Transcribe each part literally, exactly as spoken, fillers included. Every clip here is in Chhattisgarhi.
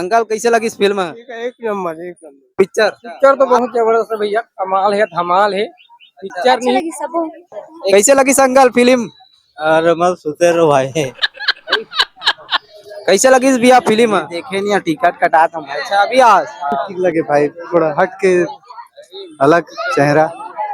अंकल, कैसे लगिस फिल्म? एक, एक नंबर, एक नंबर। पिक्चर? पिक्चर तो बहुत जबरदस्त है भैया, कमाल है, धमाल है। पिक्चर अच्छा नहीं लगी सबो। कैसे लगिस अंकल फिल्म? अरे मत सुते रहो भाई। कैसे लगिस भैया फिल्म? देखे नहीं, टिकट कटा था भाई। अच्छा, अभी आज? ठीक लगे भाई, थोड़ा हट के अलग चेहरा।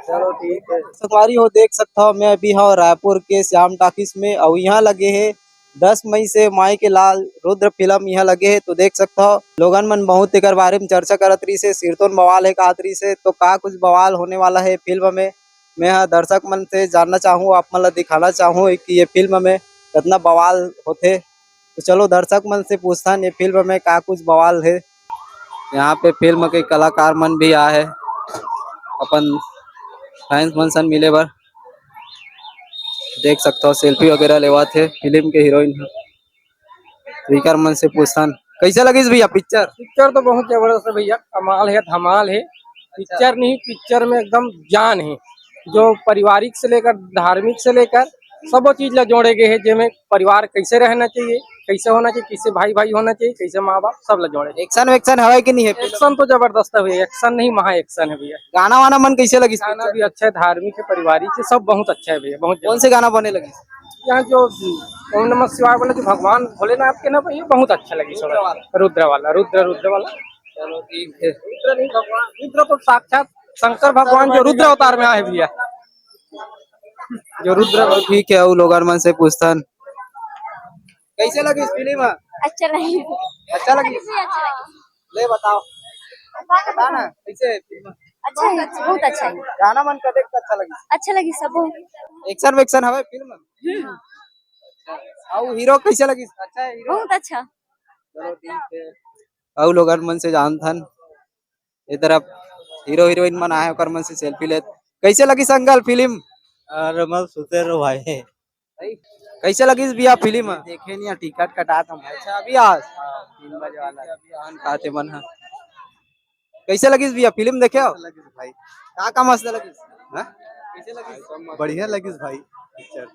चलो ठीक है। संगवारी हो, देख सकता हो, मैं अभी हूँ रायपुर के श्याम टॉकीज में और यहाँ लगे है दस मई से माई के लाल रुद्र फिल्म यहाँ लगे है। तो देख सकता हो, लोगन मन बहुत एकर बारे में चर्चा करत रही से, सिरतोन बवाल है कहत रही से। तो का कुछ बवाल होने वाला है फिल्म में, मैं ह दर्शक मन से जानना चाहूँ, आप मन ला दिखाना चाहूँ कि ये फिल्म में कितना बवाल होथे। तो चलो दर्शक मन से पूछथन ये फिल्म में का कुछ बवाल है। यहाँ पे फिल्म के कलाकार मन भी आए हैं अपन फैंस मन सन मिले बर। देख सकता हो सेल्फी वगैरह लेवत हे फिल्म के हीरोइन ह। तो इकर मन से पूछथन कैसे लगिस भैया पिक्चर? पिक्चर तो बहुत जबरदस्त है भैया, कमाल है, धमाल है। पिक्चर नहीं, पिक्चर में एकदम जान है, जो पारिवारिक से लेकर धार्मिक से लेकर सबो चीज ला जोड़े गए हैं, जेमे परिवार कैसे रहना चाहिए, कैसे होना चाहिए, कैसे भाई भाई होना चाहिए, कैसे माँ बाप, सब ला जोड़े। एक्शन वैक्शन हवय कि नहीं है? एक्शन तो जबरदस्त है भैया, एक्शन नहीं, महा एक्शन है भैया। गाना वाना मन कैसे लगिस गाना पिक्चर? भी अच्छा है, धार्मिक है, पारिवारिक है, सब बहुत अच्छा है भैया, बहुत कौन से गाना बने लगिस? यहाँ जो ओम नमः शिवाय वाला जो भगवान भोलेनाथ के ना भैया, बहुत अच्छा लगिस। रुद्र वाला। रुद्र वाला, रुद्र, रुद्र वाला। चलो ठीक है। रुद्र नहीं भगवान, रुद्र तो साक्षात शंकर भगवान जो रुद्र अवतार में आए भैया, जो रुद्र। चलो ठीक है, वो लोगन मन से पूछथन कैसे लगिस फिल्म? अच्छा नहीं। अच्छा लगिस? अच्छा लगिस। ले बताओ। बता ना कैसे है फिल्म? अच्छा है, बहुत अच्छा है। गाना मन कतेक अच्छा लगिस? अच्छा लगिस सब। एक्शन वैक्शन हवे फिल्म? हम्म। अउ हीरो कैसे लगिस? अच्छा है हीरो? बहुत अच्छा। चलो ठीक है। अउ लोगन मन से जानथन, ए तरफ हीरो हीरोइन मन आए, ओकर मन से सेल्फी लेत। कैसे लगिस अंकल फिल्म? अरे मत सुते रहो भाई। कैसे लगिस भैया फिल्म? देखे नहीं, टिकट कटा था भाई। अच्छा, अभी आज? हाँ, तीन बजे वाला। अभी आन खाते मन ह। कैसे लगिस भैया फिल्म देखे हो? लगिस भाई। का का मस्त लगिस? हाँ? कैसे लगिस? बढ़िया लगिस भाई पिक्चर।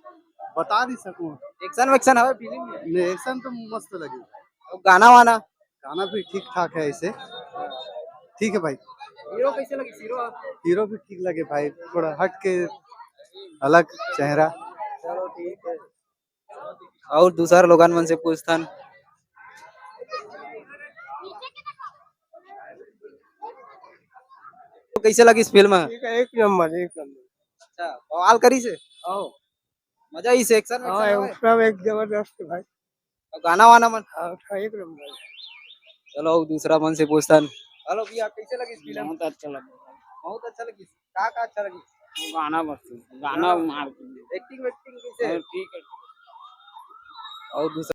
बता नहीं सकूँ। एक्शन वैक्शन हवे फिल्म में? नहीं, एक्शन तो मस्त लगिस। अउ गाना वाना? गाना भी ठीक ठाक है ऐसे। ठीक है भाई। हीरो कैसे लगिस हीरो? हीरो भी ठीक लगे भाई, थोड़ा हट के अलग चेहरा। चलो ठीक है। अउ दूसर लोगन मन से पूछथन। तो कैसे लगिस फिल्म? एक, एक नंबर, एक नंबर। अच्छा, बवाल करिस हे? हाँ। मजा आइस हे, एक्शन हाँ, वैक्शन हवे? सब एक जबरदस्त भाई। अउ गाना वाना मन? हाँ, उसका एक नंबर। चलो, अउ दूसरा मन से पूछथन। हेलो भैया, कैसे लगिस फिल्म? बहुत अच्छा लगा। बहुत अच्छा लगिस। का का अच्छा लगिस? गाना बस, गाना गाना। मार के। एक्टिंग वैक्टिंग कैसे? हाँ, ठीक है। अउ दूसरा